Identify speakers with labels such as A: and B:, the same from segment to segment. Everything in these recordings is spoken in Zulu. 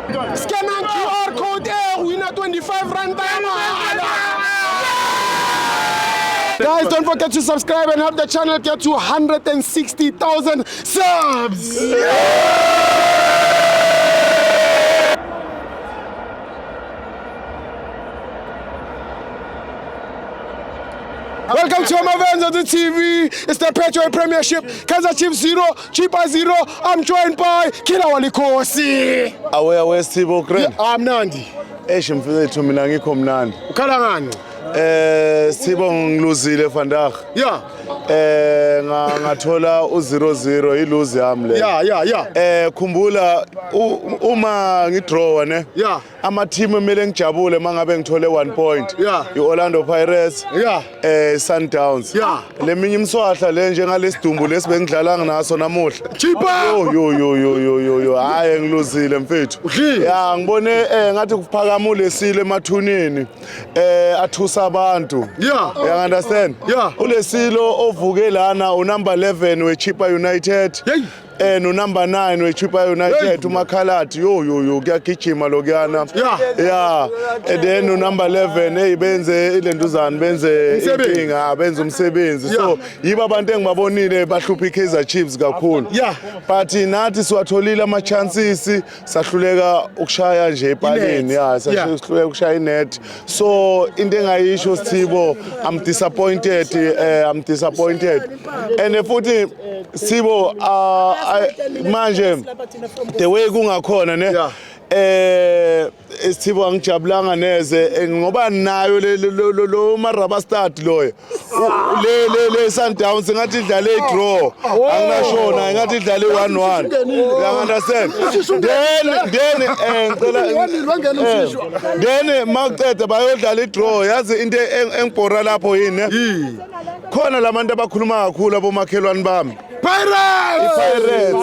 A: Scanang QR code e wina 25 rand ya mahala. Guys, don't forget to subscribe and help the channel get to 160,000 subs. Welcome to Amavenza the TV. It's the Petro Premiership. Kaizer Chiefs 0, Chipa 0. I'm joined by Killer Walikosi.
B: Awe awe Sithibo Grand.
A: I'm Nandi.
B: Eish mfethu mina ngikho mnandi.
A: Ukhala ngani?
B: Sithibo ngiluzile vandag.
A: Yeah.
B: Ngathola u00 iluzi yami le.
A: Yeah.
B: Khumbula uma ngidraw ne.
A: Yeah.
B: Ama team kumele ngijabule mangabe ngithole 1 point.
A: Yeah.
B: IOrlando Pirates.
A: Yeah.
B: Sundowns.
A: Yeah.
B: Leminye imswahla le njengalesi lesi bengidlala ngaso namuhla.
A: Chipa!
B: Yo yo yo yo yo yo yo hayi ngiluzile mfethu.
A: Udlile?
B: Ya ngibone ngathi kuphakama ulesilo emathuneni athusa abantu.
A: Yeah.
B: You understand?
A: Yeah.
B: Ulesilo ovuke lana unumber 11 weChippa United.
A: Hey.
B: No number 9 weChippa United uMakhaladi yo yo yo kuyagijima lokuyana.
A: Yeah.
B: Yeah. And then unumber 11 hey benze ilentuzana benze
A: Umsebenzi.
B: inkinga benze umsebenzi. So
A: Yeah.
B: yibo abantu engibabonile bahlupha iKaizer Chiefs kakhulu.
A: Yeah.
B: But nathi siwatholile ama chances sahluleka ukushaya nje epalini.
A: I-net.
B: Yeah, sahluleka ukushaya inet. So into engayisho Sithibo, I'm disappointed, I'm disappointed. And futhi Sithibo manje the way kungakhona ne
A: Yeah.
B: Sithibo angijabulanga neze ngoba nayo lo marabastard loyo le Sundowns ngathi idlale i-draw anginashona ngathi idlale 1-1 you understand then ngicela then mawuceda bayodlala i-draw yazi into engibhora lapho yini ne? Khona labantu abakhuluma kakhulu abomakhelwane bami
A: Pirates!
B: Pirates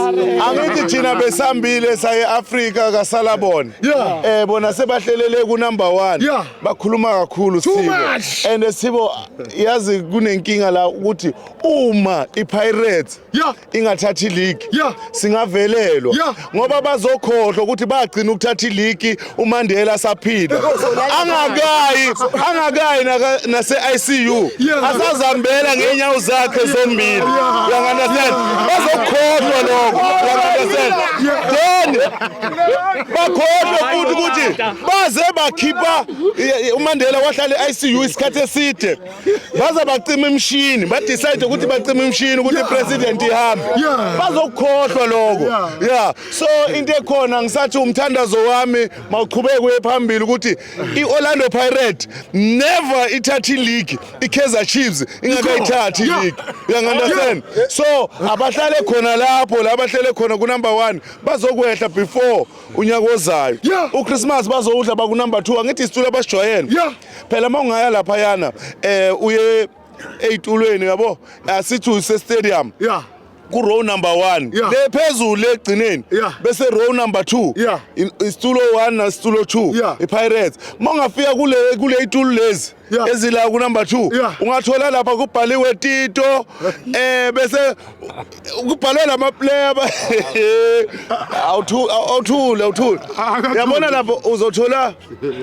B: angithi thina besambile saye Africa kasalabona
A: Yeah.
B: Bona sebahlelele ku number 1
A: Yeah.
B: bakhuluma kakhulu
A: Too
B: Sithibo
A: much.
B: and Sithibo yazi kunenkinga la ukuthi uma iPirates
A: Yeah.
B: ingathathi league
A: Yeah.
B: singavelelwa
A: Yeah.
B: ngoba bazokhohlwa ukuthi bagcina ukuthatha ileague uMandela saphila angakayi nase ICU
A: Yeah.
B: asazambela ngeenyawo zakhe zombili you understand bazokhohlwa lokho you understand then bakhohlwe futhi ukuthi baze bakhipha uMandela wahlala e-ICU isikhathi eside baze bacima imishini ba decide ukuthi bacima imishini ukuthi ipresident ihambe
A: Yeah.
B: bazokhohlwa lokho yeah so into ekhona ngisathi umthandazo wami mawuqhubeke uye phambili ukuthi iOrlando Pirates never ithathe ileague iKaizer Chiefs ingakayithathi
A: Yeah.
B: ileague you understand so abahlale khona lapho la abahlele khona ku number 1 bazokwehla before unyaka ozayo
A: Yeah.
B: uChristmas bazowudla baku number 2 angithi isitulo abasijwayele
A: Yeah.
B: phela mawungaya lapha yana uye eyitulweni yabo asithi use stadium
A: Yeah.
B: ku row number 1
A: Yeah.
B: le phezulu egcineni
A: Yeah.
B: bese row number 2
A: Yeah.
B: isitulo 1 nesitulo 2
A: Yeah.
B: iPirates mawungafika kule itulo lezi
A: Yeah.
B: ezila ku number 2
A: Yeah.
B: ungathola lapha kubhaliwe Tito bese kubhalwe lama player awuthule yabona lapho uzothola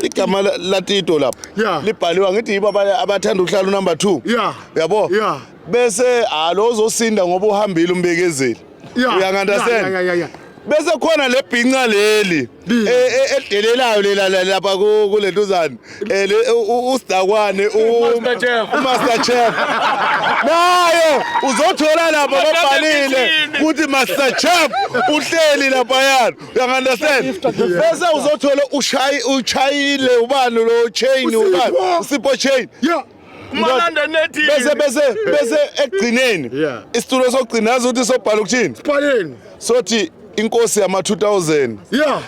B: igama la Tito lapha
A: Yeah.
B: libhaliwa ngithi yibo abathanda ukuhlala unumber 2
A: Yeah.
B: yabo
A: Yeah.
B: bese alo uzosinda ngoba uhambile umbekezeli
A: Yeah.
B: you understand
A: Yeah.
B: bese khona le bhinca leli edelelayo lela lapha kulentuzana usidakwane uMaster Chef naye uzothola lapha babhalile ukuthi Master Chef uhleli lapha yana you understand bese uzothola uchayile ubani lo chain ubani uSipho chain
A: Yeah.
B: bese ekugcineni
A: Yeah.
B: isitulo sokugcina yazi ukuthi sobhala ukuthini
A: Paleni.
B: sothi inkosi yama 2000
A: Yeah.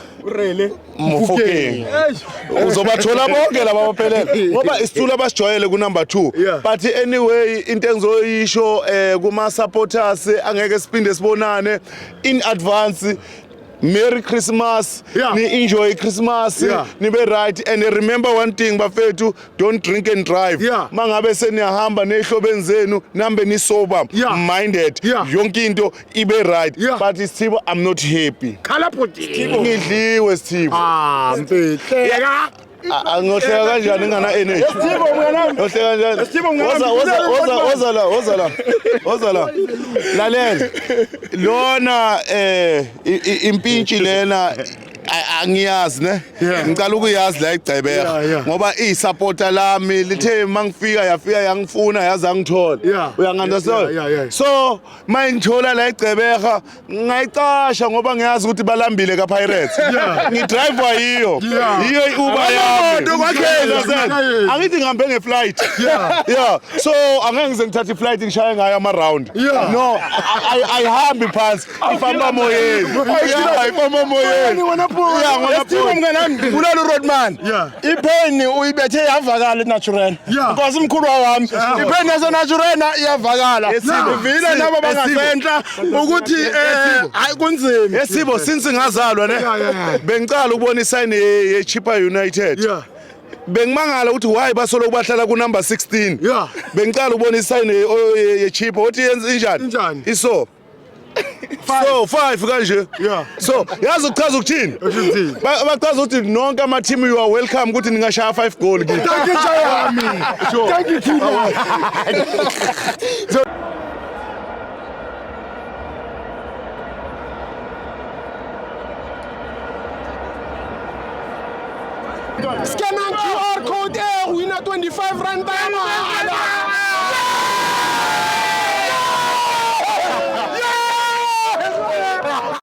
B: Mofokeng uzobathola bonke laba abaphelele ngoba isitulo abasijwayele ku number 2
A: Yeah.
B: but anyway into engizoyisho kuma supporters angeke siphinde sibonane in advance. Merry Christmas.
A: Yeah.
B: Ni enjoy Christmas.
A: Yeah.
B: Nibe right and remember one thing, bafethu, don't drink and drive. Mangabe seniyahamba nehlobeni zenu, nambe ni sober minded. Yonke into ibe right. But Sithibo, I'm not happy.
A: Khala bhuti.
B: Ngidliwe, Sithibo.
A: Ah, mfethu.
B: Angohleka kanjani ngana energy?
A: Sithibo mnganami.
B: Ngohleka kanjani?
A: Sithibo mnganami.
B: Woza, woza, woza, woza la, woza la. Woza la. Lalela. Lona impintshi lena angiyazi ne. Ngicela ukuyazi la eGqeberha ngoba isupporter lami lithe mangifika yafika yangifuna yazi angithola. Uyangi-understand?
A: Yeah.
B: So mayingithola la eGqeberha ngayicasha ngoba ngiyazi ukuthi balambile ka Pirates. Ngidrive yiyo. Yiyo iUber yami.
A: Kwakhela.
B: Angithi ngihambe ngeflight. Yeah. So angeke ngize ngithathe iflight ngishaye ngayo ama round. No, ayihambi phansi. Ifamba moyeni. Yeah, ifamba moyeni. Yeah, ngona
C: Sithibo mnganami, kulolu roadman. Ipheni uyibethe yavakala eNaturena. Nkosi mkhulu wami. Ipheni yaseNaturena iyavakala.
B: Yesibo.
C: Ivile nabo bangasentla ukuthi hayi kunzima.
B: Yesibo, since ngazalwa ne. Bengicala ukubona isign ye Chippa United. Bengimangala ukuthi why basolo bahlala ku number 16. Bengicala ukubona isign ye Chippa uthi yenza injani?
A: Injani?
B: Iso. So 5 kanje. So yazi ukuchaza ukuthini?
A: Ukuthini?
B: Bachaza ukuthi nonke ama team you are welcome ukuthi ningashaya 5 goal kithi.
A: Thank you, Jayami. Thank you, Killer. Scan QR code, win a 25 rand.